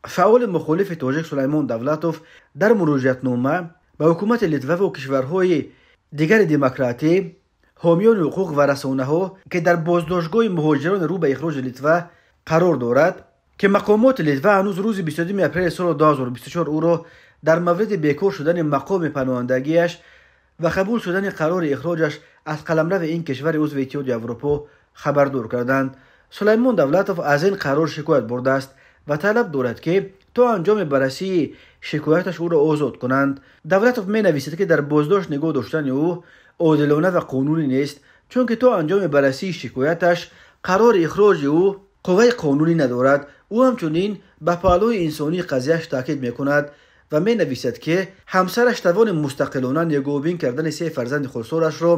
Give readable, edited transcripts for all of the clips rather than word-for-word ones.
Фаъоли мухолифи тоҷик Сулаймон Давлатов дар муроҷиатнома ба ҳукумати Литва ва кишварҳои дигари демократӣ, ҳомиёни ҳуқуқ ва расонаҳо, ки дар боздоштгоҳи муҳоҷирони рӯ ба ихроҷи Литва қарор дорад, ки мақомоти Литва ҳанӯз рӯзи 22 апрели соли 2024 ӯро дар мавриди бекор шудани мақоми паноҳандагиаш ва қабул шудани қарори ихроҷаш аз қаламрави ин кишвари узви Иттиҳоди Аврупо хабардор карданд. Сулаймон Давлатов аз ин қарор шикоят бурдааст ва талаб дорад, ки то анҷоми баррасии шикояташ ӯро озод кунанд. Давлатов менависад, ки дар боздошт нигоҳ доштани ӯ одилона ва қонунӣ нест, чунки то анҷоми баррасии шикояташ қарори ихроҷи ӯ қувваи қонунӣ надорад. Ӯ ҳамчунин ба паҳлӯи инсонии қазияш таъкид мекунад ва менависад, ки ҳамсараш тавони мустақилона нигоҳубин кардани се фарзанди хурдсолашро,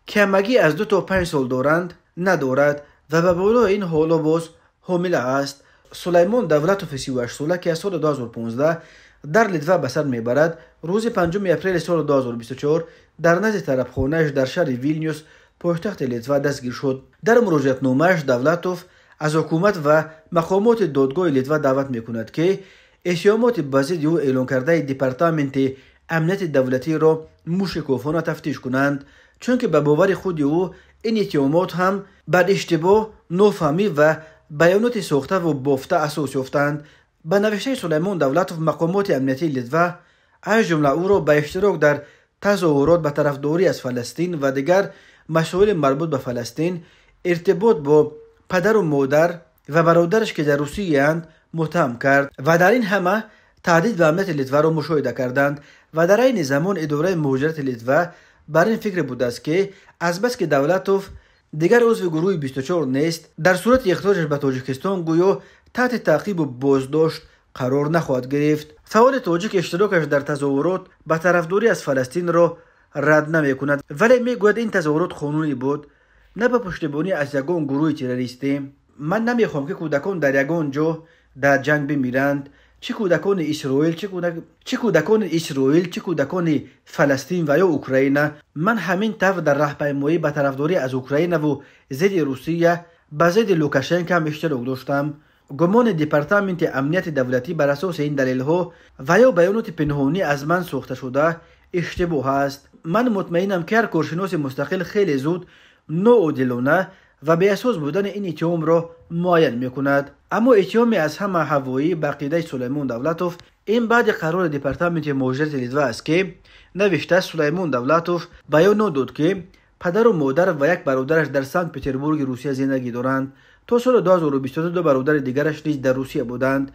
ки ҳамагӣ аз 2 то 5 сол доранд, надорад ва ба болои ин ҳоло боз ҳомила аст. Сулаймон Давлатови 38сола, ки аз соли 2015 дар Литва ба сар мебарад, рӯзи 5 апрели соли 2024 дар назди тарабхонааш дар шаҳри Вилнюс, пойтахти Литва, дастгир шуд. Дар муроҷиатномааш Давлатов аз ҳукумат ва мақомоти додгоҳи Литва даъват мекунад, ки иттиҳомоти ба зидди ӯ эълон кардаи Департаменти амнияти давлатиро мушикофона тафтиш кунанд, чунки ба бовари худи ӯ ин иттиҳомот ҳам бар иштибоҳ, нофаҳмӣ ва баёноти сохтаву бофта асос ёфтанд. Ба навиштаи Сулаймон Давлатов, мақомоти амниятии Литва аз ҷумла ӯро ба иштирок дар тазоҳурот ба тарафдорӣ аз Фаластин ва дигар масоили марбут ба Фаластин, иртибот бо падару модар ва бародараш, ки дар Русияанд, муттаҳам кард ва дар ин ҳама таҳдид ба амнияти Литваро мушоҳида карданд. Ва дар айни замон идораи муҳоҷирати Литва бар ин фикр будааст, ки азбаски Давлатов дигар узви гурӯҳи 24 нест, дар сурати ихроҷаш ба Тоҷикистон гӯё таҳти таъқибу боздошт қарор нахоҳад гирифт. Фаъоли тоҷик иштирокаш дар тазоҳурот ба тарафдорӣ аз Фаластинро рад намекунад, вале мегӯяд, ин тазоҳурот қонунӣ буд, на ба пуштибонӣ аз ягон гурӯҳи террористӣ. Ман намехоҳам, ки кӯдакон дар ягон ҷо дар ҷанг бимиранд, чӣ кӯдакони Исроил, чӣ кӯдакони Исроил, чӣ кӯдакони Фаластин ва ё Украина. Ман ҳамин тавр дар раҳпаймоӣ ба тарафдорӣ аз Украинаву зидди Русия, ба зидди Лукашенко ҳам иштирок доштам. Гумони Департаменти амнияти давлатӣ бар асоси ин далелҳо ва ё баёноти пинҳонӣ аз ман сохташуда иштибоҳ аст. Ман мутмаинам, ки ҳар коршиноси мустақил хеле зуд ноодилона ва беасос будани ин иттиҳомро муайян мекунад. Аммо иттиҳоми аз ҳама ҳавоӣ, ба ақидаи Сулаймон Давлатов, ин баъди қарори Департаменти муҳоҷирати Литва аст, ки навиштааст Сулаймон Давлатов баёнот дод, ки падару модар ва як бародараш дар Санкт Петербурги Русия зиндагӣ доранд. То соли 2022 ду бародари дигараш низ дар Русия буданд,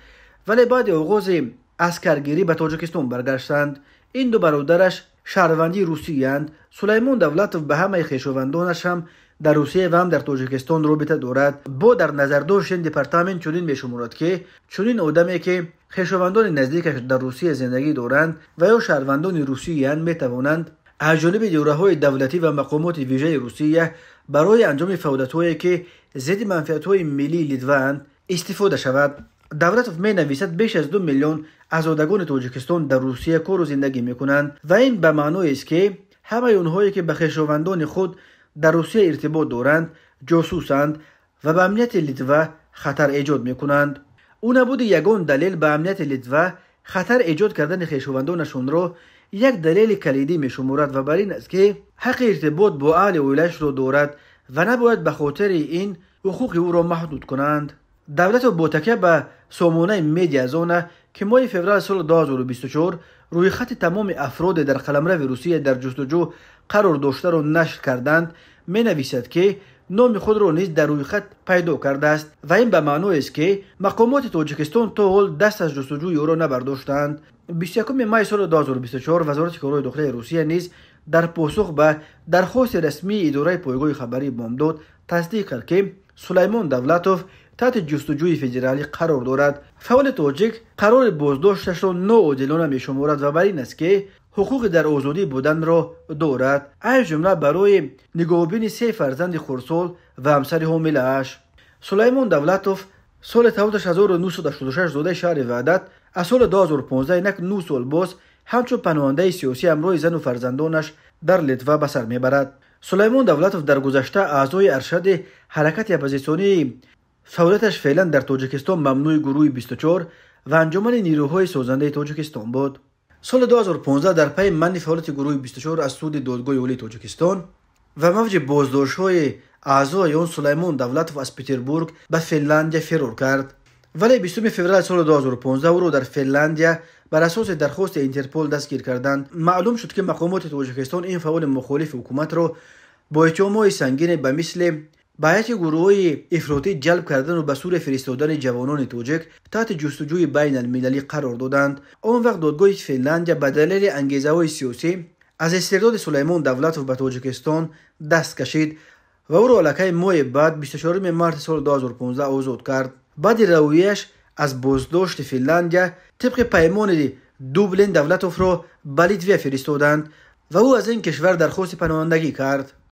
вале баъди оғози аскаргирӣ ба Тоҷикистон баргаштанд. Ин ду бародараш шаҳрвандии русиянд. Сулаймон Давлатов ба ҳамаи хешовандонаш ҳам дар Русия ва ҳам дар Тоҷикистон робита дорад. Бо дар назардошт ин департамент чунин мешуморад, ки чунин одаме, ки хешовандони наздикаш дар Русия зиндагӣ доранд ва ё шаҳрвандони русиянд, метавонанд аз ҷониби идораҳои давлатӣ ва мақомоти вижаи Русия барои анҷоми фаъолиятҳое, ки зидди манфиатҳои миллии Литваанд, истифода шавад. Давлатов менависад, беш аз 2 миллион озодагони Тоҷикистон дар Русия кору зиндагӣ мекунанд ва ин ба маъноест, ки ҳамаи онҳое, ки ба хешовандони худ дар Русия иртибот доранд, ҷосусанд ва ба амнияти Литва хатар эҷод мекунанд. Ӯ набуди ягон далел ба амнияти Литва хатар эҷод кардани хешовандонашонро як далели калидӣ мешуморад ва бар ин аст, ки ҳаққи иртибот бо аҳли оилаашро дорад ва набояд ба хотири ин ҳуқуқи ӯро маҳдуд кунанд. Давлатов бо такя ба сомонаи Медиазона, ки моҳи феврали соли 2024 рӯйхати тамоми афроде дар қаламрави Русия дар ҷустуҷӯ қарор доштаро нашр карданд, менависад, ки номи худро низ дар рӯйхат пайдо кардааст ва ин ба маъноест, ки мақомоти Тоҷикистон то ҳол даст аз ҷустуҷӯи ӯро набардоштаанд. 21 май соли 2024 Вазорати корҳои дохилаи Русия низ дар посух ба дархости расмии идораи пойгоҳи хабарии Бомдод тасдиқ кард, ки Сулаймон Давлатов таҳти ҷустуҷӯи федералӣ қарор дорад. Фаъоли тоҷик қарори боздошташро ноодилона мешуморад ва бар ин аст, ки ҳуқуқи дар озодӣ буданро дорад, аз ҷумла барои нигоҳубини се фарзанди хурдсол ва ҳамсари ҳомилааш. Сулаймон Давлатов соли таваллудаш 1986, зодаи шаҳри Ваҳдат, аз соли 2015, инак 9 сол боз, ҳамчун паноҳандаи сиёсӣ ҳамроҳи зану фарзандонаш дар Литва ба сар мебарад. Сулаймон Давлатов дар гузашта аъзои аршади ҳаракати оппозитсионии фаъолияташ феълан дар Тоҷикистон мамнӯи гурӯҳи 24 ва Анҷумани нирӯҳои созандаи Тоҷикистон буд. Соли 2015 дар пайи манъи фаъолияти гурӯҳи 24 аз суди Додгоҳи Олии Тоҷикистон ва мавҷи боздоштҳои аъзои он, Сулаймон Давлатов аз Петербург ба Финляндия фирор кард. Вале 20 феврали соли 2015 ӯро дар Финляндия бар асоси дархости Интерпол дастгир карданд. Маълум шуд, ки мақомоти Тоҷикистон ин фаъоли мухолифи ҳукуматро бо иттиҳомҳои сангине, ба мисли ба ҳайати гурӯҳҳои ифротӣ ҷалб кардану ба Сурия фиристодани ҷавонони тоҷик, таҳти ҷустуҷӯи байналмилалӣ қарор доданд. Он вақт додгоҳи Финляндия ба далели ангезаҳои сиёсӣ аз истирдоди Сулаймон Давлатов ба Тоҷикистон даст кашид ва ӯро аллакай моҳе баъд, 24 марти соли 2015, озод кард. Баъди раҳоияш аз боздошти Финляндия, тибқи паймони Дублин Давлатовро ба Литвия фиристоданд ва ӯ аз ин кишвар дархости паноҳандагӣ кард.